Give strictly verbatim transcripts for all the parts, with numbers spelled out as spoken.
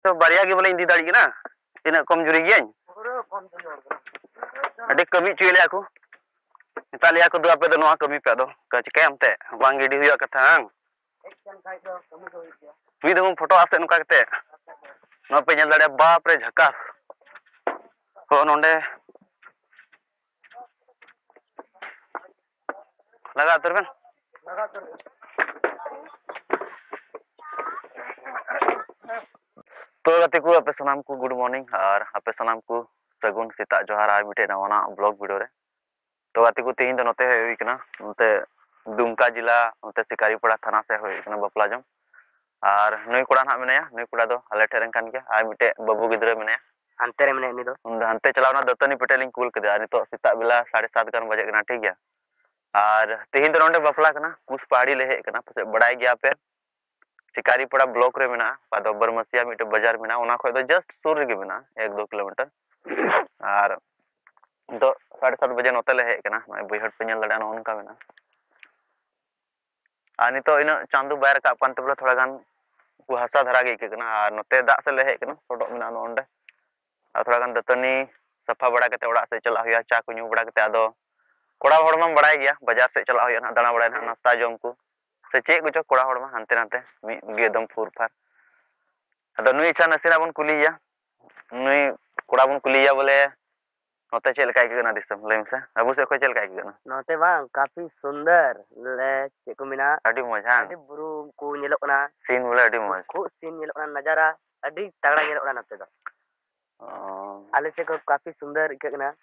ᱛᱚ ᱵᱟᱨᱭᱟ ᱜᱮ ᱵᱚᱞᱮ ᱤᱧ ᱤᱫᱤ ᱫᱟᱲᱮᱭᱟᱜ ᱠᱟᱱᱟ᱾ ᱛᱤᱱᱟᱹᱜ ᱠᱚᱢ ᱡᱩᱨᱤ ᱜᱤᱭᱟᱹᱧ᱾ ᱟᱹᱰᱤ ᱠᱟᱹᱢᱤ ᱦᱚᱪᱚᱭᱮᱫ ᱞᱮᱭᱟ ᱠᱚ᱾ ᱢᱮᱛᱟᱜ ᱞᱮᱭᱟ ᱠᱚ, "ᱫᱩ ᱟᱯᱮ ᱫᱚ ᱱᱚᱣᱟ ᱠᱟᱹᱢᱤ ᱯᱮ", ᱟᱫᱚ ᱠᱟ ᱪᱤᱠᱟᱹᱭᱟᱢ ᱛᱮ? ᱵᱟᱝ ᱜᱤᱰᱤ ᱦᱩᱭᱩᱜᱼᱟ ᱠᱟᱛᱷᱟ, ᱦᱟᱝ? ᱢᱤᱫ ᱫᱚᱢ ᱯᱷᱳᱴᱳ ᱟᱥᱮ ᱱᱚᱝᱠᱟ ᱠᱟᱛᱮ᱾ ᱱᱚᱣᱟ ᱯᱮ ᱧᱮᱞ ᱫᱟᱲᱮᱭᱟᱜᱼᱟ, ᱵᱟᱯ ᱨᱮ ᱡᱷᱟᱠᱟᱥ᱾ ᱦᱚᱸ, ᱱᱚᱰᱮ ᱞᱟᱜᱟ ᱩᱛᱟᱹᱨ ᱵᱮᱱ᱾ ᱛᱚ ᱜᱟᱛᱮ ᱠᱚ, ᱟᱯᱮ ᱥᱟᱱᱟᱢ ᱠᱚ good morning ᱟᱨ ᱟᱯᱮ ᱥᱟᱱᱟᱢ ᱠᱚ ᱥᱟᱹᱜᱩᱱ ᱥᱮᱛᱟᱜ ᱡᱚᱦᱟᱨ ᱟᱨ ᱢᱤᱫᱴᱮᱡ ᱱᱟᱣᱟᱱᱟᱜ vlog video ᱨᱮ᱾ ᱛᱚ ᱜᱟᱛᱮ ᱠᱚ, ᱛᱮᱦᱮᱧ ᱫᱚ ᱱᱚᱛᱮ ᱦᱮᱡ ᱦᱩᱭ ᱠᱟᱱᱟ, ᱱᱚᱛᱮ ᱫᱩᱢᱠᱟ ᱡᱮᱞᱟ, ᱱᱚᱛᱮ ᱥᱤᱠᱟᱨᱤᱯᱟᱲᱟ ᱛᱷᱟᱱᱟ ᱥᱮᱫ ᱦᱩᱭ ᱠᱟᱱᱟ ᱵᱟᱯᱞᱟ ᱡᱚᱢ᱾ ᱟᱨ ᱱᱩᱭ ᱠᱚᱲᱟ ᱱᱟᱦᱟᱜ ᱢᱮᱱᱟᱭᱟ, ᱱᱩᱭ ᱠᱚᱲᱟ ᱫᱚ ᱟᱞᱮ ᱴᱷᱮᱱ ᱨᱮᱱ ᱠᱟᱱ ᱜᱮᱭᱟ, ᱟᱨ ᱢᱤᱫᱴᱮᱡ ᱵᱟᱹᱵᱩ ᱜᱤᱫᱽᱨᱟᱹ ᱢᱮᱱᱟᱭᱟ᱾ ᱦᱟᱱᱛᱮ ᱨᱮ ᱢᱮᱱᱟᱭᱟ ᱩᱱᱤ ᱫᱚ᱾ ᱩᱱᱤ ᱫᱚ ᱦᱟᱱᱛᱮ ᱪᱟᱞᱟᱣ ᱮᱱᱟ, ᱫᱟᱹᱛᱟᱹᱱᱤ ᱯᱮᱴᱮᱡ ᱞᱤᱧ ᱠᱩᱞ ᱠᱮᱫᱮᱭᱟ, ᱟᱨ ᱱᱤᱛᱚᱜ ᱥᱮᱛᱟᱜ ᱵᱮᱞᱟ ᱥᱟᱲᱮ ᱥᱟᱛ ᱜᱟᱱ ᱵᱟᱡᱟᱜ ᱠᱟᱱᱟ, ᱴᱷᱤᱠ ᱜᱮᱭᱟ᱾ ᱟᱨ ᱛᱮᱦᱮᱧ ᱫᱚ ᱱᱚᱰᱮ ᱵᱟᱯᱞᱟ ᱠᱟᱱᱟ, ᱠᱩᱥ ᱯᱟᱦᱟᱲᱤ ᱞᱮ ᱦᱮᱡ ᱠᱟᱱᱟ, ᱯᱟᱥᱮᱡ ᱵᱟᱲᱟᱭ ᱜᱮᱭᱟ ᱯᱮ᱾ ᱥᱤᱠᱟᱨᱤᱯᱟᱲᱟ block ᱨᱮ ᱢᱮᱱᱟᱜᱼᱟ, ᱚᱠᱟ ᱫᱚ ᱵᱟᱨᱢᱟᱥᱤᱭᱟ ᱢᱤᱫᱴᱮᱡ ᱵᱟᱡᱟᱨ ᱢᱮᱱᱟᱜᱼᱟ, ᱚᱱᱟ ᱠᱷᱚᱡ ᱫᱚ just ᱥᱩᱨ ᱨᱮᱜᱮ ᱢᱮᱱᱟᱜᱼᱟ, ᱮᱠ ᱫᱩ kilometer᱾ ᱟᱨ ᱱᱤᱛᱚᱜ ᱥᱟᱲᱮ ᱥᱟᱛ ᱵᱟᱡᱮ ᱱᱚᱛᱮ ᱞᱮ ᱦᱮᱡ ᱠᱟᱱᱟ, ᱱᱚᱜᱼᱚᱭ ᱵᱟᱹᱭᱦᱟᱹᱲ ᱯᱮ ᱧᱮᱞ ᱫᱟᱲᱮᱭᱟᱜᱼᱟ, ᱱᱚᱜᱼᱚ ᱱᱚᱝᱠᱟ ᱢᱮᱱᱟᱜᱼᱟ᱾ ᱟᱨ ᱱᱤᱛᱚᱜ ᱤᱱᱟᱹᱜ ᱪᱟᱸᱫᱚ ᱵᱟᱭ ᱨᱟᱠᱟᱵ ᱠᱟᱱᱛᱮ ᱵᱚᱞᱮ ᱛᱷᱚᱲᱟ ᱜᱟᱱ ᱠᱩᱦᱟᱥᱟ ᱫᱷᱟᱨᱟ ᱜᱮ ᱟᱹᱭᱠᱟᱹᱜ ᱠᱟᱱᱟ᱾ ᱟᱨ ᱱᱚᱛᱮ ᱫᱟᱜ ᱥᱮᱫ ᱞᱮ ᱦᱮᱡ ᱠᱟᱱᱟ, ᱥᱚᱰᱚᱜ ᱢᱮᱱᱟᱜᱼᱟ ᱱᱚᱜᱼᱚ ᱱᱚᱸᱰᱮ᱾ ᱟᱨ ᱛᱷᱚᱲᱟ ᱜᱟᱱ ᱫᱟᱹᱛᱟᱹᱱᱤ ᱥᱟᱯᱷᱟ ᱵᱟᱲᱟ ᱠᱟᱛᱮ ᱚᱲᱟᱜ ᱥᱮᱫ ᱪᱟᱞᱟᱜ ᱦᱩᱭᱩᱜᱼᱟ, ᱪᱟ ᱠᱚ ᱧᱩ ᱵᱟᱲᱟ ᱠᱟᱛᱮ᱾ ᱟᱫᱚ ᱠᱚᱲᱟ ᱦᱚᱲ ᱢᱟᱢ ᱵᱟᱲᱟᱭ ᱜᱮᱭᱟ, ᱵᱟᱡᱟᱨ ᱥᱮᱫ ᱪᱟᱞᱟᱜ ᱦᱩᱭᱩᱜᱼᱟ ᱱᱟᱦᱟᱜ, ᱫᱟᱬᱟ ᱵᱟᱲᱟᱭ ᱱᱟᱦᱟᱜ, ᱱᱟᱥᱛᱟ ᱡᱚᱢ ᱠᱚ ᱥᱮ ᱪᱮᱫ ᱠᱚᱪᱚ, ᱠᱚᱲᱟ ᱦᱚᱲ ᱢᱟ ᱦᱟᱱᱛᱮ ᱱᱟᱛᱮ ᱢᱤᱫ ᱜᱮ ᱮᱠᱫᱚᱢ ᱯᱷᱩᱨ ᱯᱷᱟᱨ᱾ ᱟᱫᱚ ᱱᱩᱭ ᱟᱪᱪᱷᱟ ᱱᱟᱥᱮᱱᱟᱜ ᱵᱚᱱ ᱠᱩᱞᱤᱭᱮᱭᱟ, ᱱᱩᱭ ᱠᱚᱲᱟ ᱵᱚᱱ ᱠᱩᱞᱤᱭᱮᱭᱟ ᱵᱚᱞᱮ ᱱᱚᱛᱮ ᱪᱮᱫ ᱞᱮᱠᱟ ᱟᱹᱭᱠᱟᱹᱜ ᱠᱟᱱᱟ ᱫᱤᱥᱚᱢ? ᱞᱟᱹᱭ ᱢᱮᱥᱮ, ᱟᱵᱚ ᱥᱮᱫ ᱠᱷᱚᱱ ᱪᱮᱫ ᱞᱮᱠᱟ ᱟᱹᱭᱠᱟᱹᱜ ᱠᱟᱱᱟ? ᱱᱚᱛᱮ ᱵᱟᱝ, ᱠᱟᱯᱷᱤ ᱥᱩᱱᱫᱚᱨ, ᱞᱮ, ᱪᱮᱫ ᱠᱚ ᱢᱮᱱᱟ? ᱟᱹᱰᱤ ᱢᱚᱡᱽ, ᱦᱟᱝ? ᱟᱹᱰᱤ ᱵᱩᱨᱩ ᱠᱚ ᱧᱮᱞᱚᱜ ᱠᱟᱱᱟ᱾ Scene ᱵᱚᱞᱮ ᱟᱹᱰᱤ ᱢᱚᱡᱽ᱾ ᱠᱷᱩᱵ scene ᱧᱮᱞᱚᱜ ᱠᱟᱱᱟ, ᱱᱟᱡᱟᱨᱟ ᱟᱹᱰᱤ ᱛᱟᱜᱲᱟ ᱧᱮᱞᱚᱜ ᱠᱟᱱᱟ ᱱᱚᱛᱮ ᱫᱚ᱾ ᱚ᱾ ᱟᱞᱮ ᱥᱮᱫ ᱠᱷᱚᱱ ᱠᱟᱯᱷᱤ ᱥᱩᱱᱫᱚᱨ ᱟᱹᱭᱠᱟᱹᱜ ᱠᱟᱱᱟ᱾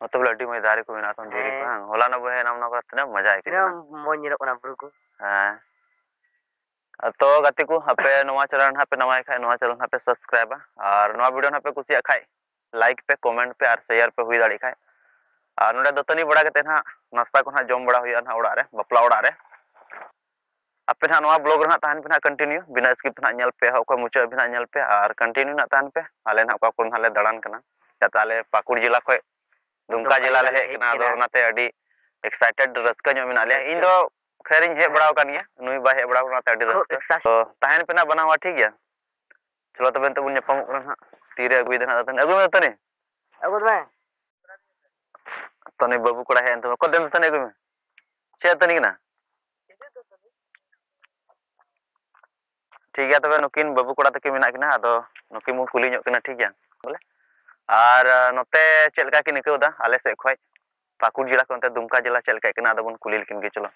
ᱱᱚᱛᱮ ᱵᱚᱞᱮ ᱟᱹᱰᱤ ᱢᱚᱡᱽ ᱫᱟᱨᱮ ᱠᱚ ᱢᱮᱱᱟᱜᱼᱟ, ᱫᱷᱤᱨᱤ ᱠᱚ, ᱦᱮᱸ᱾ ᱦᱟᱝ? ᱦᱚᱞᱟ ᱱᱚᱜ ᱵᱚᱱ ᱦᱮᱡ ᱮᱱᱟ, ᱚᱱᱟ ᱠᱚᱨᱮ ᱛᱤᱱᱟᱹᱜ ᱢᱚᱡᱟ ᱟᱹᱭᱠᱟᱹᱜ ᱛᱤᱱᱟᱹᱜ ᱠᱟᱱᱟ᱾ ᱢᱚᱡᱽ ᱧᱮᱞᱚᱜ ᱠᱟᱱᱟ ᱵᱩᱨᱩ ᱠᱚ᱾ ᱦᱮᱸ᱾ ᱛᱚ ᱜᱟᱛᱮ ᱠᱚ, ᱟᱯᱮ ᱱᱚᱣᱟ channel ᱱᱟᱦᱟᱜ ᱯᱮ ᱱᱟᱣᱟᱭ ᱠᱷᱟᱡ, ᱱᱚᱣᱟ channel ᱱᱟᱦᱟᱜ ᱯᱮ subscribeᱟ, ᱟᱨ ᱱᱚᱣᱟ video ᱱᱟᱦᱟᱜ ᱯᱮ ᱠᱩᱥᱤᱭᱟᱜ ᱠᱷᱟᱡ, like ᱯᱮ, comment ᱯᱮ, ᱟᱨ share ᱯᱮ ᱦᱩᱭ ᱫᱟᱲᱮᱭᱟᱜ ᱠᱷᱟᱡ᱾ ᱟᱨ ᱱᱚᱰᱮ ᱫᱟᱹᱛᱟᱹᱱᱤ ᱵᱟᱲᱟ ᱠᱟᱛᱮ ᱱᱟᱦᱟᱜ ᱱᱟᱥᱛᱟ ᱠᱚ ᱱᱟᱦᱟᱜ ᱡᱚᱢ ᱵᱟᱲᱟ ᱦᱩᱭᱩᱜᱼᱟ ᱱᱟᱦᱟᱜ ᱚᱲᱟᱜ ᱨᱮ, ᱵᱟᱯᱞᱟ ᱚᱲᱟᱜ ᱨᱮ᱾ ᱟᱯᱮ ᱱᱟᱦᱟᱜ ᱱᱚᱣᱟ vlog ᱨᱮ ᱱᱟᱦᱟᱜ ᱛᱟᱦᱮᱱ ᱯᱮ ᱱᱟᱦᱟᱜ continue, ᱵᱤᱱᱟᱹ skip ᱱᱟᱦᱟᱜ ᱧᱮᱞ ᱯᱮ, ᱮᱦᱚᱵ ᱠᱷᱚᱱ ᱢᱩᱪᱟᱹᱫ ᱦᱟᱹᱵᱤᱡ ᱱᱟᱦᱟᱜ ᱧᱮᱞ ᱯᱮ, ᱟᱨ continue ᱱᱟᱦᱟᱜ ᱛᱟᱦᱮᱱ ᱯᱮ᱾ ᱟᱞᱮ ᱱᱟᱦᱟᱜ ᱚᱠᱟ ᱠᱚᱨᱮ ᱱᱟᱦᱟᱜ ᱞᱮ ᱫᱟᱬᱟᱱ ᱠᱟᱱᱟ, ᱪᱮᱫᱟᱜ ᱟᱞᱮ ᱯᱟᱹᱠᱩᱲ ᱡᱮᱞᱟ ᱠᱷᱚᱡ ᱫᱩᱢᱠᱟ ᱫᱩᱢᱠᱟ ᱡᱮᱞᱟ ᱞᱮ ᱡᱮᱞᱟ ᱞᱮ ᱦᱮᱡ ᱦᱮᱡ ᱠᱟᱱᱟ, ᱟᱫᱚ ᱠᱟᱱᱟ᱾ ᱚᱱᱟᱛᱮ ᱟᱹᱰᱤ excited, ᱨᱟᱹᱥᱠᱟᱹ ᱧᱚᱜ ᱢᱮᱱᱟᱜ ᱞᱮᱭᱟ᱾ ᱤᱧ ᱫᱚ ᱠᱷᱮᱨ ᱤᱧ ᱦᱮᱡ ᱵᱟᱲᱟᱣ ᱟᱠᱟᱱ ᱜᱮᱭᱟ, ᱱᱩᱭ ᱵᱟᱭ ᱦᱮᱡ ᱵᱟᱲᱟᱣ ᱟᱠᱟᱱᱟ, ᱚᱱᱟᱛᱮ ᱟᱹᱰᱤ ᱠᱷᱩᱵ ᱨᱟᱹᱥᱠᱟᱹ᱾ excited᱾ ᱛᱚ ᱛᱟᱦᱮᱱ ᱯᱮ ᱱᱟᱦᱟᱜ ᱵᱟᱱᱟ ᱦᱚᱲ, ᱴᱷᱤᱠ ᱜᱮᱭᱟ? ᱪᱚᱞᱚ ᱛᱚᱵᱮ ᱱᱤᱛᱚᱜ ᱵᱚᱱ ᱧᱟᱯᱟᱢᱚᱜ ᱠᱟᱱᱟ ᱦᱟᱸᱜ᱾ ᱛᱤᱨᱮ ᱟᱹᱜᱩᱭᱮᱫᱟ ᱦᱟᱸᱜ ᱫᱟᱹᱛᱟᱹᱱᱤ? ᱟᱹᱜᱩᱭ ᱢᱮ ᱫᱟᱹᱛᱟᱹᱱᱤ᱾ ᱟᱹᱜᱩᱭ ᱢᱮ᱾ ᱛᱟᱹᱱᱤ ᱵᱟᱹᱵᱩ ᱠᱚᱲᱟ ᱦᱮᱡ ᱮᱱ ᱛᱟᱢᱟ᱾ ᱚᱠᱚᱭ ᱫᱮᱱ ᱫᱟᱹᱛᱟᱹᱱᱤ ᱟᱹᱜᱩᱭ ᱢᱮ᱾ ᱪᱮᱫ ᱫᱟᱹᱛᱟᱹᱱᱤ ᱠᱟᱱᱟ? ᱴᱷᱤᱠ ᱜᱮᱭᱟ, ᱛᱚᱵᱮ ᱱᱩᱠᱤᱱ ᱵᱟᱹᱵᱩ ᱠᱚᱲᱟ ᱛᱟᱹᱠᱤᱱ ᱢᱮᱱᱟᱜ ᱠᱤᱱᱟ, ᱟᱫᱚ ᱱᱩᱠᱤᱱ ᱵᱚᱱ ᱠᱩᱞᱤ ᱧᱚᱜ ᱠᱤᱱᱟ, ᱴᱷᱤᱠ ᱜᱮᱭᱟ ᱵᱚᱞᱮ᱾ ᱟᱨ, ᱟᱸ, ᱱᱚᱛᱮ ᱪᱮᱫ ᱞᱮᱠᱟ ᱠᱤᱱ ᱟᱹᱭᱠᱟᱹᱣ ᱮᱫᱟ ᱟᱞᱮ ᱥᱮᱫ ᱠᱷᱚᱡ, ᱯᱟᱹᱠᱩᱲ ᱡᱮᱞᱟ ᱠᱷᱚᱱ ᱚᱱᱛᱮ ᱫᱩᱢᱠᱟ ᱡᱮᱞᱟ ᱪᱮᱫ ᱞᱮᱠᱟ ᱟᱹᱭᱠᱟᱹᱜ ᱠᱟᱱᱟ, ᱟᱫᱚ ᱵᱚᱱ ᱠᱩᱞᱤ ᱞᱮᱠᱤᱱ ᱜᱮ, ᱪᱚᱞᱚ᱾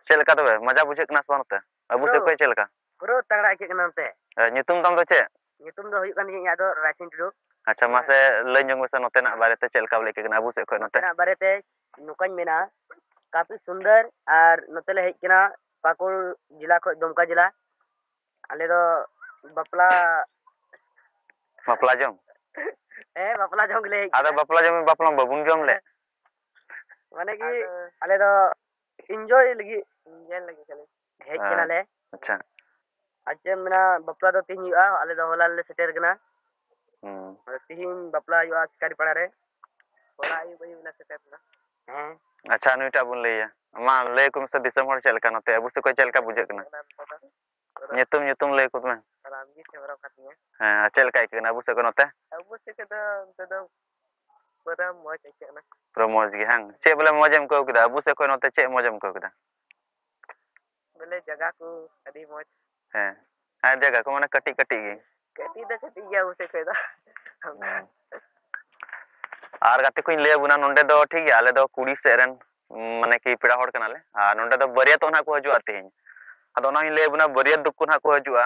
ᱪᱮᱫ ᱞᱮᱠᱟ ᱛᱚᱵᱮ, ᱢᱚᱡᱟ ᱵᱩᱡᱷᱟᱹᱜ ᱠᱟᱱᱟ ᱥᱮ ᱵᱟᱝ ᱱᱚᱛᱮ? ᱟᱹᱵᱩ ᱥᱮᱫ ᱯᱩᱨᱟᱹ, ᱠᱷᱚᱡ ᱪᱮᱫ ᱞᱮᱠᱟ? ᱯᱩᱨᱟᱹ ᱛᱟᱜᱲᱟ ᱟᱹᱭᱠᱟᱹᱜ ᱠᱟᱱᱟ ᱱᱚᱛᱮ᱾ ᱮ, ᱧᱩᱛᱩᱢ ᱛᱟᱢ ᱫᱚ ᱪᱮᱫ? ᱧᱩᱛᱩᱢ ᱫᱚ ᱦᱩᱭᱩᱜ ᱠᱟᱱ ᱛᱤᱧᱟᱹ ᱤᱧᱟᱹᱜ ᱫᱚ ᱨᱟᱭᱥᱤᱝ ᱴᱩᱰᱩ᱾ ᱟᱪᱪᱷᱟ, ᱢᱟᱥᱮ ᱞᱟᱹᱭ ᱧᱚᱜ ᱢᱮᱥᱮ ᱱᱚᱛᱮᱱᱟᱜ ᱵᱟᱨᱮᱛᱮ, ᱪᱮᱫ ᱞᱮᱠᱟ ᱵᱚᱞᱮ ᱟᱹᱭᱠᱟᱹᱜ ᱠᱟᱱᱟ ᱟᱹᱵᱩ ᱥᱮᱫ ᱠᱷᱚᱡ ᱱᱚᱛᱮ? ᱱᱚᱛᱮᱱᱟᱜ ᱵᱟᱨᱮᱛᱮ ᱱᱚᱝᱠᱟᱧ ᱢᱮᱱᱟ, ᱠᱟᱯᱷᱤ ᱥᱩᱱᱫᱚᱨ ᱟᱨ ᱱᱚᱛᱮ ᱞᱮ ᱦᱮᱡ ᱠᱟᱱᱟ ᱯᱟᱹᱠᱩᱲ ᱡᱮᱞᱟ ᱠᱷᱚᱡ ᱫᱩᱢᱠᱟ ᱡᱮᱞᱟ᱾ ᱟᱞᱮ ᱫᱚ ᱵᱟᱯᱞᱟ ᱵᱟᱯᱞᱟ ᱡᱚᱢ? ᱦᱮᱸ, ᱵᱟᱯᱞᱟ ᱡᱚᱢ ᱜᱮᱞᱮ ᱦᱮᱡ ᱟᱫᱚ ᱠᱟᱱᱟ᱾ ᱵᱟᱯᱞᱟ ᱡᱚᱢ, ᱵᱟᱯᱞᱟ ᱢᱟ ᱵᱟᱵᱚᱱ ᱡᱚᱢ ᱞᱮ᱾ ᱢᱟᱱᱮ ᱠᱤ ᱟᱫᱚ ᱟᱞᱮ ᱫᱚ enjoy ᱞᱟᱹᱜᱤᱫ᱾ Enjoy ᱞᱟᱹᱜᱤᱫ ᱠᱷᱟᱹᱞᱤ᱾ ᱦᱮᱡ ᱦᱮᱸ, ᱠᱟᱱᱟᱞᱮ᱾ ᱟᱪᱪᱷᱟ᱾ ᱟᱨ ᱪᱮᱫ ᱮᱢ ᱢᱮᱱᱟ, ᱵᱟᱯᱞᱟ ᱫᱚ ᱛᱮᱦᱮᱧ ᱦᱩᱭᱩᱜᱼᱟ, ᱟᱞᱮ ᱫᱚ ᱦᱚᱞᱟ ᱞᱮ ᱥᱮᱴᱮᱨ ᱠᱟᱱᱟ᱾ ᱦᱩᱸ᱾ ᱟᱫᱚ ᱛᱮᱦᱮᱧ ᱵᱟᱯᱞᱟ ᱦᱩᱭᱩᱜᱼᱟ ᱥᱤᱠᱟᱨᱤ ᱯᱟᱲᱟ ᱨᱮ᱾ ᱦᱚᱞᱟ ᱟᱹᱭᱩᱵ ᱟᱹᱭᱩᱵ ᱞᱮ ᱥᱮᱴᱮᱨ ᱠᱟᱱᱟ᱾ ᱦᱮᱸ᱾ ᱟᱪᱪᱷᱟ, ᱱᱩᱭᱴᱟᱜ ᱵᱚᱱ ᱞᱟᱹᱭᱟ᱾ ᱢᱟ ᱞᱟᱹᱭ ᱟᱠᱚ ᱢᱮᱥᱮ ᱫᱤᱥᱚᱢ ᱦᱚᱲ ᱪᱮᱫ ᱞᱮᱠᱟ ᱱᱚᱛᱮ ᱟᱹᱵᱩ ᱥᱮᱫ ᱠᱷᱚᱡ ᱪᱮᱫ ᱞᱮᱠᱟ ᱵᱩᱡᱷᱟᱹᱜ ᱠᱟᱱᱟ? ᱧᱩᱛᱩᱢ, ᱧᱩᱛᱩᱢ ᱞᱟᱹᱭ ᱟᱠᱚ ᱛᱟᱞᱟᱝ᱾ ᱨᱟᱢᱡᱤᱛ ᱦᱮᱢᱵᱨᱚᱢ ᱠᱟᱱ ᱛᱤᱧᱟᱹ᱾ ᱦᱮᱸ, ᱟᱨ ᱪᱮᱫ ᱞᱮᱠᱟ ᱟᱹᱭᱠᱟᱹᱜ ᱠᱟᱱᱟ ᱟᱹᱵᱩ ᱥᱮᱫ ᱠᱷᱚᱡ ᱱᱚᱛᱮ? ᱟᱹᱵᱩ ᱥᱮᱫ ᱠᱷᱚᱡ ᱫᱚ ᱱᱚᱛᱮ ᱫᱚ ᱯᱩᱨᱟᱹ ᱢᱚᱡᱽ ᱟᱹᱭᱠᱟᱹᱜ ᱠᱟᱱᱟ᱾ ᱯᱩᱨᱟᱹ ᱢᱚᱡᱽ ᱜᱮ, ᱦᱟᱝ? ᱪᱮᱫ ᱵᱚᱞᱮ ᱢᱚᱡᱽ ᱮᱢ ᱟᱹᱭᱠᱟᱹᱣ ᱠᱮᱫᱟ? ᱟᱹᱵᱩ ᱥᱮᱫ ᱠᱷᱚᱡ ᱱᱚᱛᱮ ᱪᱮᱫ ᱢᱚᱡᱽ ᱮᱢ ᱟᱹᱭᱠᱟᱹᱣ ᱠᱮᱫᱟ? ᱵᱚᱞᱮ ᱡᱟᱭᱜᱟ ᱠᱚ ᱟᱹᱰᱤ ᱢᱚᱡᱽ᱾ ᱦᱮᱸ, ᱟᱨ ᱡᱟᱭᱜᱟ ᱠᱚ ᱢᱟᱱᱮ ᱠᱟᱹᱴᱤᱡ ᱠᱟᱹᱴᱤᱡ ᱜᱮ? ᱠᱟᱹᱴᱤᱡ ᱫᱚ ᱠᱟᱹᱴᱤᱡ ᱜᱮᱭᱟ ᱟᱹᱵᱩ ᱥᱮᱫ ᱠᱷᱚᱡ ᱫᱚ᱾ ᱦᱩᱸ᱾ ᱟᱨ ᱜᱟᱛᱮ ᱠᱚᱧ ᱞᱟᱹᱭ ᱟᱵᱚᱱᱟ, ᱱᱚᱸᱰᱮ ᱫᱚ ᱴᱷᱤᱠ ᱜᱮᱭᱟ, ᱟᱞᱮ ᱫᱚ ᱠᱩᱲᱤ ᱥᱮᱫ ᱨᱮᱱ, ᱩᱢ, ᱢᱟᱱᱮ ᱠᱤ ᱯᱮᱲᱟ ᱦᱚᱲ ᱠᱟᱱᱟᱞᱮ᱾ ᱟᱨ ᱱᱚᱸᱰᱮ ᱫᱚ ᱵᱟᱹᱨᱭᱟᱹᱛᱚᱜ ᱱᱟᱦᱟᱜ ᱠᱚ ᱦᱤᱡᱩᱜᱼᱟ ᱛᱮᱦᱮᱧ᱾ ᱟᱫᱚ ᱚᱱᱟ ᱦᱚᱧ ᱞᱟᱹᱭ ᱟᱵᱚᱱᱟ, ᱵᱟᱹᱨᱭᱟᱹᱛ ᱫᱚᱠᱚ ᱱᱟᱦᱟᱜ ᱠᱚ ᱦᱤᱡᱩᱜᱼᱟ᱾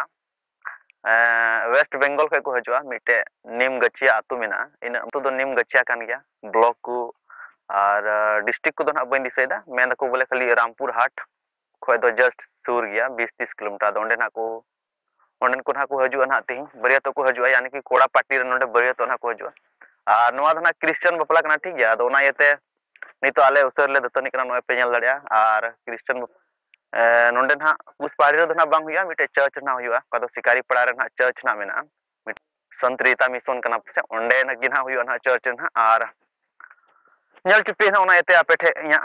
ᱮᱸ, West Bengal ᱠᱷᱚᱡ ᱠᱚ ᱦᱤᱡᱩᱜᱼᱟ᱾ ᱢᱤᱫᱴᱮᱡ ᱱᱤᱢ ᱜᱟᱹᱪᱷᱤᱭᱟ ᱟᱹᱛᱩ ᱢᱮᱱᱟᱜᱼᱟ, ᱤᱱᱟᱹ ᱟᱹᱛᱩ ᱫᱚ ᱱᱤᱢ ᱜᱟᱹᱪᱷᱤᱭᱟ ᱠᱟᱱ ᱜᱮᱭᱟ᱾ Block ᱠᱚ ᱟᱨ, ᱟᱸ, district ᱠᱚᱫᱚ ᱱᱟᱦᱟᱜ ᱵᱟᱹᱧ ᱫᱤᱥᱟᱹᱭᱮᱫᱟ, ᱢᱮᱱ ᱫᱟᱠᱚ ᱵᱚᱞᱮ ᱠᱷᱟᱹᱞᱤ ᱨᱟᱢᱯᱩᱨ ᱦᱟᱴ ᱠᱷᱚᱡ ᱫᱚ just ᱥᱩᱨ ᱜᱮᱭᱟ, ᱵᱤᱥ ᱛᱤᱥ kilometre᱾ ᱟᱫᱚ ᱚᱸᱰᱮ ᱱᱟᱦᱟᱜ ᱠᱚ, ᱚᱸᱰᱮᱱ ᱠᱚ ᱱᱟᱦᱟᱜ ᱠᱚ ᱦᱤᱡᱩᱜᱼᱟ ᱱᱟᱦᱟᱜ ᱛᱮᱦᱮᱧ, ᱵᱟᱹᱨᱭᱟᱹᱛᱚᱜ ᱠᱚ ᱦᱤᱡᱩᱜᱼᱟ, ᱭᱟᱱᱤ ᱠᱤ ᱠᱚᱲᱟ party ᱨᱮᱱ ᱱᱚᱸᱰᱮ ᱵᱟᱹᱨᱭᱟᱹᱛᱚᱜ ᱱᱟᱦᱟᱜ ᱠᱚ ᱦᱤᱡᱩᱜᱼᱟ᱾ ᱟᱨ ᱱᱚᱣᱟ ᱫᱚ ᱱᱟᱦᱟᱜ Christian ᱵᱟᱯᱞᱟ ᱠᱟᱱᱟ, ᱴᱷᱤᱠ ᱜᱮᱭᱟ᱾ ᱟᱫᱚ ᱚᱱᱟ ᱤᱭᱟᱹᱛᱮ ᱱᱤᱛᱚᱜ ᱟᱞᱮ ᱩᱥᱟᱹᱨᱟ ᱞᱮ ᱫᱟᱹᱛᱟᱹᱱᱤᱜ ᱠᱟᱱᱟ, ᱱᱚᱜᱼᱚᱭ ᱯᱮ ᱧᱮᱞ ᱫᱟᱲᱮᱭᱟᱜᱼᱟ᱾ ᱟᱨ Christian, ᱮ, ᱱᱚᱸᱰᱮ ᱱᱟᱦᱟᱜ ᱯᱩᱥ ᱯᱟᱦᱟᱲᱤ ᱨᱮᱫᱚ ᱱᱟᱦᱟᱜ ᱵᱟᱝ ᱦᱩᱭᱩᱜᱼᱟ, ᱢᱤᱫᱴᱮᱡ church ᱨᱮ ᱱᱟᱦᱟᱜ ᱦᱩᱭᱩᱜᱼᱟ, ᱚᱠᱟ ᱫᱚ ᱥᱤᱠᱟᱨᱤ ᱯᱟᱲᱟ ᱨᱮ ᱱᱟᱦᱟᱜ church ᱱᱟᱦᱟᱜ ᱢᱮᱱᱟᱜᱼᱟ, ᱢᱤᱫ ᱥᱟᱱᱛᱨᱤᱛᱟ mission ᱠᱟᱱᱟ ᱯᱟᱥᱮᱡ, ᱚᱸᱰᱮ ᱱᱟᱜ ᱜᱮ ᱱᱟᱦᱟᱜ ᱦᱩᱭᱩᱜᱼᱟ ᱱᱟᱦᱟᱜ church ᱨᱮ ᱱᱟᱦᱟᱜ᱾ ᱟᱨ ᱧᱮᱞ ᱦᱚᱪᱚ ᱯᱮ ᱱᱟᱦᱟᱜ, ᱚᱱᱟ ᱤᱭᱟᱹᱛᱮ ᱟᱯᱮ ᱴᱷᱮᱡ ᱤᱧᱟᱹᱜ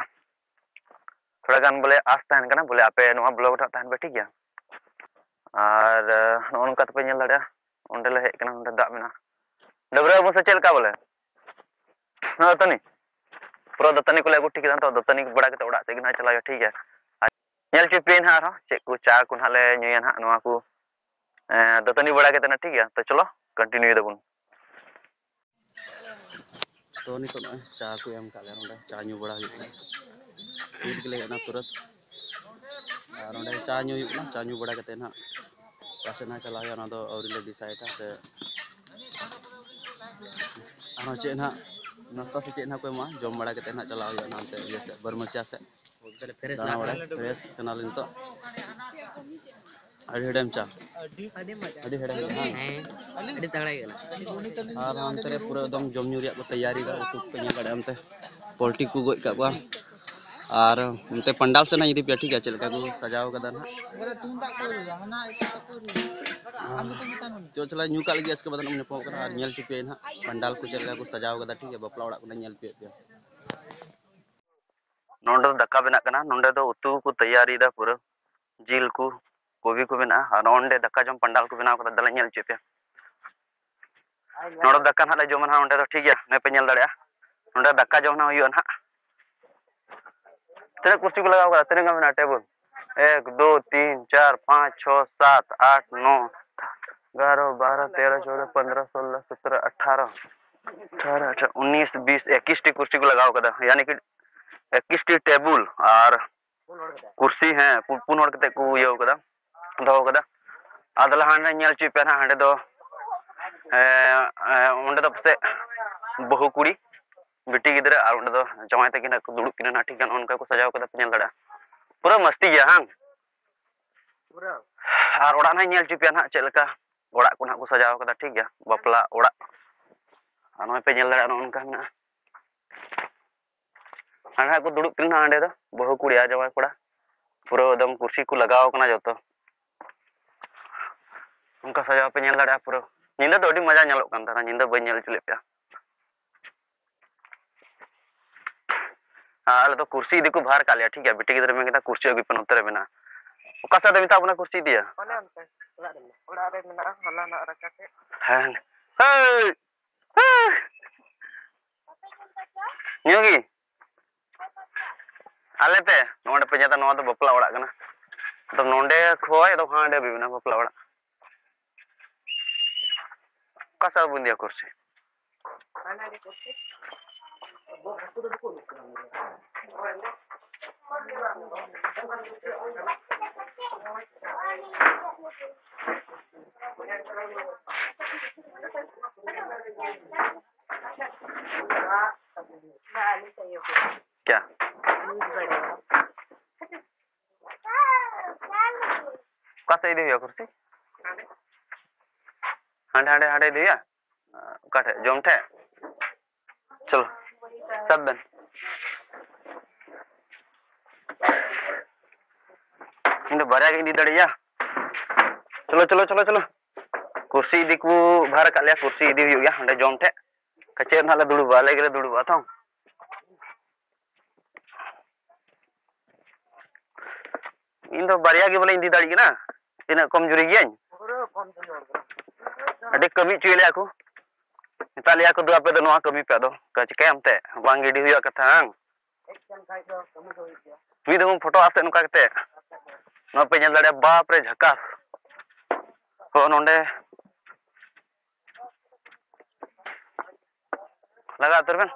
ᱛᱷᱚᱲᱟ ᱜᱟᱱ ᱵᱚᱞᱮ ᱟᱥ ᱛᱟᱦᱮᱱ ᱠᱟᱱᱟ, ᱵᱚᱞᱮ ᱟᱯᱮ ᱱᱚᱣᱟ vlog ᱨᱮ ᱱᱟᱦᱟᱜ ᱛᱟᱦᱮᱱ ᱯᱮ, ᱴᱷᱤᱠ ᱜᱮᱭᱟ? ᱟᱨ ᱱᱚᱜᱼᱚ ᱱᱚᱝᱠᱟ ᱛᱮᱯᱮ ᱧᱮᱞ ᱫᱟᱲᱮᱭᱟᱜᱼᱟ, ᱚᱸᱰᱮ ᱞᱮ ᱦᱮᱡ ᱠᱟᱱᱟ, ᱱᱚᱸᱰᱮ ᱫᱟᱜ ᱢᱮᱱᱟᱜᱼᱟ᱾ ᱰᱟᱹᱵᱽᱨᱟᱹ ᱟᱵᱚᱱ ᱥᱮ ᱪᱮᱫ ᱞᱮᱠᱟ ᱵᱚᱞᱮ? ᱱᱚᱣᱟ ᱫᱟᱹᱛᱟᱹᱱᱤ, ᱯᱩᱨᱟᱹ ᱫᱟᱹᱛᱟᱹᱱᱤ ᱠᱚᱞᱮ ᱟᱹᱜᱩ ᱴᱷᱤᱠ ᱠᱮᱫᱟ᱾ ᱱᱤᱛᱚᱜ ᱫᱟᱹᱛᱟᱹᱱᱤ ᱵᱟᱲᱟ ᱠᱟᱛᱮ ᱚᱲᱟᱜ ᱥᱮᱫ ᱜᱮ ᱱᱟᱦᱟᱜ ᱪᱟᱞᱟᱜ ᱦᱩᱭᱩᱜᱼᱟ, ᱴᱷᱤᱠ ᱜᱮᱭᱟ? ᱟᱨ ᱧᱮᱞ ᱦᱚᱪᱚ ᱯᱮᱭᱟᱧ ᱱᱟᱦᱟᱜ ᱟᱨᱦᱚᱸ ᱪᱮᱫ ᱠᱚ ᱪᱟ ᱠᱚ ᱱᱟᱦᱟᱜ ᱞᱮ ᱧᱩᱭᱟ ᱱᱟᱦᱟᱜ, ᱱᱚᱣᱟ ᱠᱚ, ᱮᱸ, ᱫᱟᱹᱛᱟᱹᱱᱤ ᱵᱟᱲᱟ ᱠᱟᱛᱮ ᱱᱟᱦᱟᱜ, ᱴᱷᱤᱠ ᱜᱮᱭᱟ? ᱛᱚ ᱪᱚᱞᱚ, continue ᱫᱟᱵᱚᱱ᱾ ᱛᱚ ᱱᱤᱛᱚᱜ ᱱᱚᱜᱼᱚᱭ ᱪᱟ ᱠᱚ ᱮᱢ ᱠᱟᱜ ᱞᱮᱭᱟ, ᱱᱚᱸᱰᱮ ᱪᱟ ᱧᱩ ᱵᱟᱲᱟ ᱦᱩᱭᱩᱜ ᱠᱟᱱᱟ᱾ ᱱᱤᱛ ᱜᱮᱞᱮ ᱦᱮᱡ ᱮᱱᱟ ᱛᱩᱨᱟᱹᱛ᱾ ᱟᱨ ᱚᱸᱰᱮ ᱪᱟ ᱧᱩ ᱦᱩᱭᱩᱜ ᱠᱟᱱᱟ, ᱪᱟ ᱧᱩ ᱵᱟᱲᱟ ᱠᱟᱛᱮ ᱱᱟᱦᱟᱜ ᱚᱠᱟ ᱥᱮᱫ ᱱᱟᱦᱟᱜ ᱪᱟᱞᱟᱜ ᱦᱩᱭᱩᱜᱼᱟ, ᱚᱱᱟ ᱫᱚ ᱟᱹᱣᱨᱤ ᱞᱮ decide ᱟ ᱥᱮ ᱟᱨᱦᱚᱸ ᱪᱮᱫ ᱱᱟᱦᱟᱜ ᱱᱟᱥᱛᱟ ᱥᱮ ᱪᱮᱫ ᱱᱟᱦᱟᱜ ᱠᱚ ᱮᱢᱚᱜᱼᱟ, ᱡᱚᱢ ᱵᱟᱲᱟ ᱠᱟᱛᱮ ᱱᱟᱦᱟᱜ ᱪᱟᱞᱟᱜ ᱦᱩᱭᱩᱜᱼᱟ ᱱᱟᱦᱟᱱᱛᱮ ᱤᱭᱟᱹ ᱥᱮᱫ, ᱵᱟᱨᱢᱟᱹᱪᱤᱭᱟ ᱥᱮᱫ᱾ ᱫᱟᱬᱟ ᱵᱟᱲᱟᱭ, fresh ᱠᱟᱱᱟᱞᱮ ᱱᱤᱛᱚᱜ᱾ ᱟᱹᱰᱤ ᱦᱮᱲᱮᱢ ᱪᱟ᱾ ᱟᱹᱰᱤ ᱦᱮᱲᱮᱢ ᱜᱮ, ᱦᱮᱸ? ᱦᱮᱸ, ᱟᱹᱰᱤ ᱛᱟᱜᱲᱟ ᱜᱮ ᱠᱟᱱᱟ᱾ ᱟᱨ ᱦᱟᱱᱛᱮ ᱨᱮ ᱯᱩᱨᱟᱹ ᱮᱠᱫᱚᱢ ᱡᱚᱢ ᱧᱩ ᱨᱮᱭᱟᱜ ᱠᱚ ᱛᱮᱭᱟᱨᱤ ᱫᱟ, ᱩᱛᱩ ᱠᱚᱯᱮ ᱧᱮᱞ ᱫᱟᱲᱮᱭᱟᱜᱼᱟ ᱚᱱᱛᱮ᱾ ᱯᱳᱞᱴᱤ ᱠᱚ ᱜᱚᱡ ᱠᱟᱜ ᱠᱚᱣᱟ᱾ ᱟᱨ ᱚᱱᱛᱮ ᱯᱟᱱᱰᱟᱞ ᱥᱮᱫ ᱱᱟᱜ ᱤᱫᱤ ᱯᱮᱭᱟ, ᱴᱷᱤᱠ ᱜᱮᱭᱟ, ᱪᱮᱫ ᱞᱮᱠᱟ ᱠᱚ ᱥᱟᱡᱟᱣ ᱠᱟᱫᱟ ᱱᱟᱜ᱾ ᱪᱚ ᱪᱟᱞᱟᱜ ᱧᱩ ᱠᱟᱜ ᱞᱟᱹᱜᱤᱫ, ᱟᱥᱠᱮ ᱵᱟᱫ ᱱᱟᱜ ᱧᱟᱯᱟᱢᱚᱜ ᱠᱟᱱᱟ ᱟᱨ ᱧᱮᱞ ᱦᱚᱪᱚ ᱯᱮᱭᱟ ᱱᱟᱜ ᱯᱟᱱᱰᱟᱞ ᱠᱚ ᱪᱮᱫ ᱞᱮᱠᱟ ᱠᱚ ᱥᱟᱡᱟᱣ ᱠᱟᱫᱟ, ᱴᱷᱤᱠ ᱜᱮᱭᱟ, ᱵᱟᱯᱞᱟ ᱚᱲᱟᱜ ᱠᱚ ᱱᱟᱜ ᱧᱮᱞ ᱦᱚᱪᱚᱭᱮᱫ ᱯᱮᱭᱟ᱾ ᱱᱚᱸᱰᱮ ᱫᱚ ᱫᱟᱠᱟ ᱵᱮᱱᱟᱜ ᱠᱟᱱᱟ, ᱱᱚᱸᱰᱮ ᱫᱚ ᱩᱛᱩ ᱠᱚ ᱛᱮᱭᱟᱨᱤᱭᱮᱫᱟ, ᱯᱩᱨᱟᱹ ᱡᱤᱞ ᱠᱚ, ᱠᱚᱵᱤ ᱠᱚ ᱢᱮᱱᱟᱜᱼᱟ᱾ ᱟᱨ ᱱᱚᱸᱰᱮ ᱫᱟᱠᱟ ᱡᱚᱢ ᱯᱟᱱᱰᱟᱞ ᱠᱚ ᱵᱮᱱᱟᱣ ᱠᱟᱫᱟ, ᱫᱮᱞᱟ ᱧᱮᱞ ᱦᱚᱪᱚᱭ ᱯᱮ᱾ ᱱᱚᱸᱰᱮ ᱫᱟᱠᱟ ᱱᱟᱦᱟᱜ ᱞᱮ ᱡᱚᱢᱟ ᱱᱟᱦᱟᱜ, ᱚᱸᱰᱮ ᱫᱚ ᱴᱷᱤᱠ ᱜᱮᱭᱟ, ᱱᱚᱜᱼᱚᱭ ᱯᱮ ᱧᱮᱞ ᱫᱟᱲᱮᱭᱟᱜᱼᱟ, ᱱᱚᱸᱰᱮ ᱫᱟᱠᱟ ᱡᱚᱢ ᱱᱟᱦᱟᱜ ᱦᱩᱭᱩᱜᱼᱟ ᱱᱟᱦᱟᱜ᱾ ᱛᱤᱱᱟᱹᱜ ᱠᱩᱨᱥᱤ ᱠᱚ ᱞᱟᱜᱟᱣ ᱠᱟᱫᱟ? ᱛᱤᱱᱟᱹᱜ ᱜᱟᱱ ᱢᱮᱱᱟᱜᱼᱟ ᱴᱮᱵᱩᱞ? ᱮᱠ, ᱫᱩ, ᱛᱤᱱ, ᱪᱟᱨ, ᱯᱟᱸᱪ, ᱪᱷᱚ, ᱥᱟᱛ, ᱟᱴ, ᱱᱚ, ᱮᱜᱟᱨᱚ, ᱵᱟᱨᱚ, ᱛᱮᱨᱚ, ᱪᱳᱫᱚ, ᱯᱚᱱᱫᱽᱨᱚ, ᱥᱳᱞᱞᱳ, ᱥᱚᱛᱨᱚ, ᱟᱴᱷᱟᱨᱚ, ᱟᱴᱷᱟᱨᱚ, ᱟᱴᱷᱟᱨᱚ, ᱩᱱᱤᱥ, ᱵᱤᱥ, ᱮᱠᱤᱥ ᱴᱤ ᱠᱩᱨᱥᱤ ᱠᱚ ᱞᱟᱜᱟᱣ ᱠᱟᱫᱟ, ᱭᱟᱱᱤ ᱠᱤ ᱮᱠᱤᱥ ᱴᱤ ᱴᱮᱵᱩᱞ ᱟᱨ ᱠᱩᱨᱥᱤ, ᱦᱮᱸ, ᱯᱩ-, ᱯᱩᱱ ᱦᱚᱲ ᱠᱟᱛᱮ ᱠᱚ ᱤᱭᱟᱹᱣ ᱠᱟᱫᱟ, ᱫᱚᱦᱚ ᱠᱟᱫᱟ᱾ ᱟᱫᱚ ᱞᱟᱦᱟ ᱦᱟᱸᱰᱮ ᱧᱮᱞ ᱦᱚᱪᱚᱭ ᱯᱮ ᱱᱟᱦᱟᱜ, ᱦᱟᱸᱰᱮ ᱫᱚ, ᱮᱸ, ᱮᱸ, ᱚᱸᱰᱮ ᱫᱚ ᱯᱟᱥᱮᱡ ᱵᱟᱹᱦᱩ ᱠᱩᱲᱤ, ᱵᱤᱴᱤ ᱜᱤᱫᱽᱨᱟᱹ, ᱟᱨ ᱚᱸᱰᱮ ᱫᱚ ᱡᱟᱶᱟᱭ ᱛᱟᱹᱠᱤᱱ ᱦᱟᱸᱜ ᱠᱚ ᱫᱩᱲᱩᱵ ᱠᱤᱱᱟ ᱱᱟᱦᱟᱜ, ᱴᱷᱤᱠ ᱜᱮᱭᱟ, ᱱᱚᱜᱼᱚ ᱱᱚᱝᱠᱟ ᱠᱚ ᱥᱟᱡᱟᱣ ᱠᱟᱫᱟ, ᱯᱮ ᱧᱮᱞ ᱫᱟᱲᱮᱭᱟᱜᱼᱟ᱾ ᱯᱩᱨᱟᱹ ᱢᱟᱥᱛᱤ ᱜᱮᱭᱟ, ᱦᱟᱝ? ᱟᱨ ᱚᱲᱟᱜ ᱱᱟᱦᱟᱜ ᱧᱮᱞ ᱦᱚᱪᱚ ᱯᱮᱭᱟ ᱱᱟᱦᱟᱜ, ᱪᱮᱫ ᱞᱮᱠᱟ ᱚᱲᱟᱜ ᱠᱚ ᱱᱟᱦᱟᱜ ᱠᱚ ᱥᱟᱡᱟᱣ ᱠᱟᱫᱟ, ᱴᱷᱤᱠ ᱜᱮᱭᱟ, ᱵᱟᱯᱞᱟ ᱚᱲᱟᱜ᱾ ᱟᱨ ᱱᱚᱜᱼᱚᱭ ᱯᱮ ᱧᱮᱞ ᱫᱟᱲᱮᱭᱟᱜᱼᱟ, ᱱᱚᱜᱼᱚ ᱱᱚᱝᱠᱟ ᱢᱮᱱᱟᱜᱼᱟ᱾ ᱦᱟᱸᱰᱮ ᱦᱟᱸᱜ ᱠᱚ ᱫᱩᱲᱩᱵ ᱠᱟᱱᱟ ᱦᱟᱸᱰᱮ ᱫᱚ, ᱵᱟᱹᱦᱩ ᱠᱩᱲᱤ ᱟᱨ ᱡᱟᱶᱟᱭ ᱠᱚᱲᱟ᱾ ᱯᱩᱨᱟᱹ ᱮᱠᱫᱚᱢ ᱠᱩᱨᱥᱤ ᱠᱚ ᱞᱟᱜᱟᱣ ᱠᱟᱱᱟ ᱡᱚᱛᱚ᱾ ᱚᱱᱠᱟ ᱥᱟᱡᱟᱣ ᱯᱮ ᱧᱮᱞ ᱫᱟᱲᱮᱭᱟᱜᱼᱟ ᱯᱩᱨᱟᱹ᱾ ᱧᱤᱫᱟᱹ ᱫᱚ ᱟᱹᱰᱤ ᱢᱚᱡᱟ ᱧᱮᱞᱚᱜ ᱠᱟᱱ ᱛᱟᱦᱮᱱᱟ, ᱧᱤᱫᱟᱹ ᱵᱟᱹᱧ ᱧᱮᱞ ᱦᱚᱪᱚ ᱞᱮᱫ ᱯᱮᱭᱟ᱾ ᱟᱨ ᱟᱞᱮ ᱫᱚ ᱠᱩᱨᱥᱤ ᱤᱫᱤ ᱠᱚ ᱵᱷᱟᱨ ᱠᱟᱜ ᱞᱮᱭᱟ, ᱴᱷᱤᱠ ᱜᱮᱭᱟ, ᱵᱤᱴᱤ ᱜᱤᱫᱽᱨᱟᱹ ᱢᱮᱱ ᱠᱮᱫᱟ, "ᱠᱩᱨᱥᱤ ᱟᱹᱜᱩᱭ ᱯᱮ, ᱱᱚᱛᱮ ᱨᱮ ᱢᱮᱱᱟᱜᱼᱟ᱾" ᱚᱠᱟ ᱥᱮᱫ ᱨᱮ ᱢᱮᱛᱟᱜ ᱵᱚᱱᱟ ᱠᱩᱨᱥᱤ ᱤᱫᱤᱭᱟ? ᱚᱱᱮ ᱚᱱᱛᱮ ᱚᱲᱟᱜ ᱨᱮ ᱢᱮᱱᱟᱜᱼᱟ᱾ ᱚᱲᱟᱜ ᱨᱮ ᱢᱮᱱᱟᱜᱼᱟ, ᱦᱚᱞᱟᱱᱟᱜ ᱨᱟᱪᱟ ᱥᱮᱫ᱾ ᱦᱮᱸ᱾ ᱦᱮᱸ᱾ ᱧᱩ ᱜᱮ᱾ ᱟᱞᱮ ᱛᱮ ᱱᱚᱰᱮ ᱯᱮ ᱧᱮᱞ ᱫᱟ, ᱱᱚᱣᱟ ᱫᱚ ᱵᱟᱯᱞᱟ ᱚᱲᱟᱜ ᱠᱟᱱᱟ᱾ ᱟᱫᱚ ᱱᱚᱰᱮ ᱠᱷᱚᱡ ᱫᱚ ᱦᱟᱸᱰᱮ ᱦᱟᱹᱵᱤᱡ ᱢᱮᱱᱟᱜᱼᱟ ᱵᱟᱯᱞᱟ ᱚᱲᱟᱜ᱾ ᱚᱠᱟ ᱥᱮᱫ ᱵᱚᱱ ᱤᱫᱤᱭᱟ ᱠᱩᱨᱥᱤ? क्या? ᱚᱠᱟ ᱥᱮᱫ ᱤᱫᱤ ᱦᱩᱭᱩᱜᱼᱟ ᱠᱩᱨᱥᱤ? ᱦᱟᱸᱰᱮ, ᱦᱟᱸᱰᱮ, ᱦᱟᱸᱰᱮ ᱤᱫᱤ ᱦᱩᱭᱩᱜᱼᱟ? ᱚᱠᱟ ᱴᱷᱮᱡ? ᱡᱚᱢ ᱴᱷᱮᱡ? ᱪᱚᱞᱚ, ᱥᱟᱵ ᱵᱮᱱ᱾ ᱤᱧ ᱫᱚ ᱵᱟᱨᱭᱟ ᱜᱤᱧ ᱤᱫᱤ ᱫᱟᱲᱮᱭᱟᱜᱼᱟ᱾ ᱪᱚᱞᱚ, ᱪᱚᱞᱚ, ᱪᱚᱞᱚ, ᱪᱚᱞᱚ᱾ ᱠᱩᱨᱥᱤ ᱤᱫᱤ ᱠᱚ ᱵᱷᱟᱨ ᱟᱠᱟᱫ ᱞᱮᱭᱟ, ᱠᱩᱨᱥᱤ ᱤᱫᱤ ᱦᱩᱭᱩᱜ ᱜᱮᱭᱟ᱾ ᱚᱸᱰᱮ ᱡᱚᱢ ᱴᱷᱮᱡ ᱠᱟᱪᱮᱫ ᱱᱟᱦᱟᱜ ᱞᱮ ᱫᱩᱲᱩᱵᱼᱟ, ᱟᱞᱮ ᱜᱮᱞᱮ ᱫᱩᱲᱩᱵᱼᱟ ᱛᱚ᱾ ᱤᱧ ᱫᱚ ᱵᱟᱨᱭᱟ ᱜᱮ ᱵᱚᱞᱮᱧ ᱤᱫᱤ ᱫᱟᱲᱮᱭᱟᱜ ᱠᱟᱱᱟ᱾ ᱛᱤᱱᱟᱹᱜ ᱠᱚᱢ ᱡᱩᱨᱤ ᱜᱤᱭᱟᱹᱧ᱾ ᱟᱹᱰᱤ ᱠᱟᱹᱢᱤ ᱦᱚᱪᱚᱭ ᱞᱮᱭᱟ ᱠᱚ᱾ ᱢᱮᱛᱟ ᱞᱮᱭᱟ ᱠᱚ, "ᱫᱩ, ᱟᱯᱮ ᱫᱚ ᱱᱚᱣᱟ ᱠᱟᱹᱢᱤ ᱯᱮ", ᱟᱫᱚ ᱪᱤᱠᱟᱹᱭᱟᱢ ᱛᱮ? ᱵᱟᱝ ᱜᱤᱰᱤ ᱦᱩᱭᱩᱜᱼᱟ ᱠᱟᱛᱷᱟ, ᱦᱟᱝ? ᱢᱤᱫ ᱫᱚᱢ ᱯᱷᱳᱴᱳ ᱟᱥᱮ ᱱᱚᱝᱠᱟ ᱠᱟᱛᱮ᱾ ᱱᱚᱣᱟ ᱯᱮ ᱧᱮᱞ ᱫᱟᱲᱮᱭᱟᱜᱼᱟ, ᱵᱟᱯ ᱨᱮ ᱡᱷᱟᱠᱟᱥ᱾ ᱦᱚᱸ, ᱱᱚᱰᱮ ᱞᱟᱜᱟ ᱩᱛᱟᱹᱨ ᱵᱮᱱ᱾